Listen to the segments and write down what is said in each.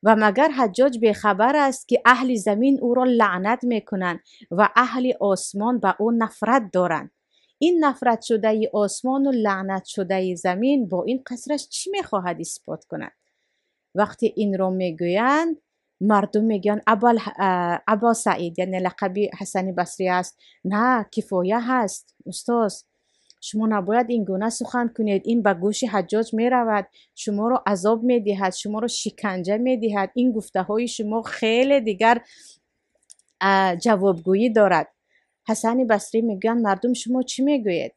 Ва магар Ҳаҷҷоҷ бехабар аст, ки аҳли замин ӯро лаънат мекунанд ва аҳли осмон ба ӯ нафрат доранд? Ин нафратшудаи осмону лаънатшудаи замин бо ин қасраш чӣ мехоҳад исбот кунад? Вақте инро мегӯянд, мардум мегӯянд: Або Саид, яъне лақаби Ҳасани Басрӣ аст, на кифоя ҳаст, устоз, шумо набояд ин гуна сухан кунед, ин ба гӯши Ҳаҷҷоҷ меравад, шуморо азоб медиҳад, шуморо шиканҷа медиҳад, ин гуфтаҳои шумо хеле дигар ҷавобгӯӣ дорад. Ҳасани Басрӣ мегӯянд: мардум, шумо чӣ мегӯед?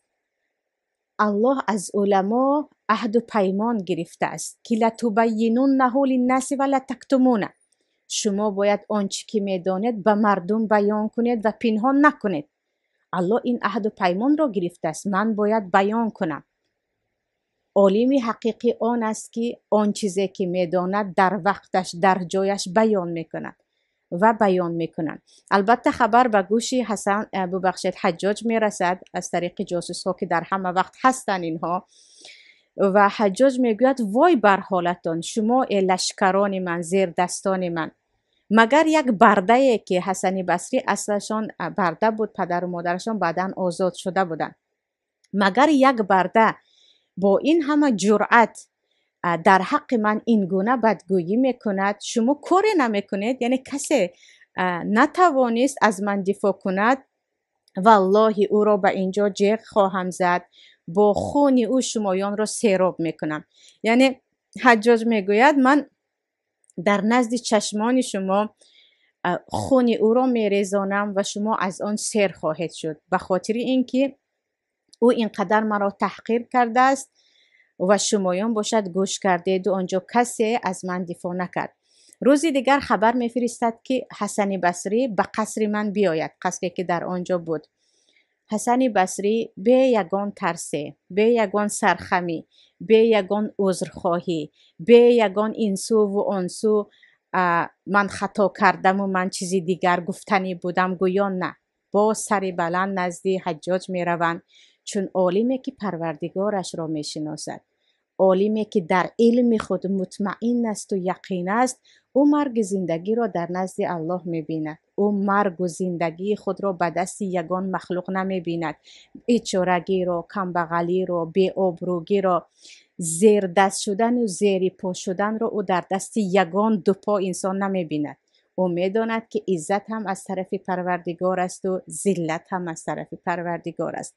Аллоҳ аз уламо аҳду паймон гирифтааст, ки латубайинуннаҳу линнаси ва латактумуна, шумо бояд он чӣ ки медонед, ба мардум баён кунед ва пинҳон накунед. Аллоҳ ин аҳду паймонро гирифтааст, ман бояд баён кунам. Олими ҳақиқӣ он аст, ки он чизе ки медонад, дар вақташ, дар ҷояш баён мекунад ва баён мекунанд. Албатта, хабар ба гӯши Ҳасан, бубахшед, Ҳаҷҷоҷ мерасад аз тариқи ҷосусҳо, ки дар ҳама вақт ҳастанд инҳо, ва Ҳаҷҷоҷ мегӯяд: вой бар ҳолатон, шумо, э лашкарони ман, зердастони ман, магар як бардае, ки Ҳасани Басрӣ аслашон барда буд, падару модарашон баъдан озод шуда буданд, магар як барда бо ин ҳама ҷуръат дар ҳаққи ман ин гуна бадгӯйӣ мекунад, шумо коре намекунед? Яъне касе натавонист аз ман дифоъ кунад. Валлоҳи, ӯро ба инҷо ҷеғ хоҳам зад, бо хуни ӯ шумоёнро сероб мекунам. Яъне Ҳаҷҷоҷ мегӯяд: ман дар назди чашмони шумо хуни ӯро мерезонам ва шумо аз он сер хоҳед шуд, ба хотири ин ки ӯ ин қадар маро таҳқир кардааст ва шумоён бошад, гӯш кардеду онҷо касе аз ман дифоъ накард. Рӯзи дигар хабар мефиристад, ки Ҳасани Басрӣ ба қасри ман биёяд, қасре ки дар он ҷо буд. Ҳасани Басрӣ бе ягон тарсе, бе ягон сархамӣ, бе ягон узрхоҳӣ, бе ягон инсуву онсу, ман хато кардаму ман чизи дигар гуфтанӣ будам гӯён, на, бо сари баланд назди Ҳаҷҷоҷ мераванд, чун олиме ки Парвардигорашро мешиносад, олиме ки дар илми худ мутмаин асту яқин аст. Ӯ марги зиндагиро дар назди Аллоҳ мебинад, ӯ маргу зиндагии худро ба дасти ягон махлуқ намебинад. Бечорагиро, камбағалиро, беобрӯгиро, зердаст шудану зери по шуданро ӯ дар дасти ягон дупо инсон намебинад. Ӯ медонад, ки иззат ҳам аз тарафи Парвардигор асту зиллат ҳам аз тарафи Парвардигор аст.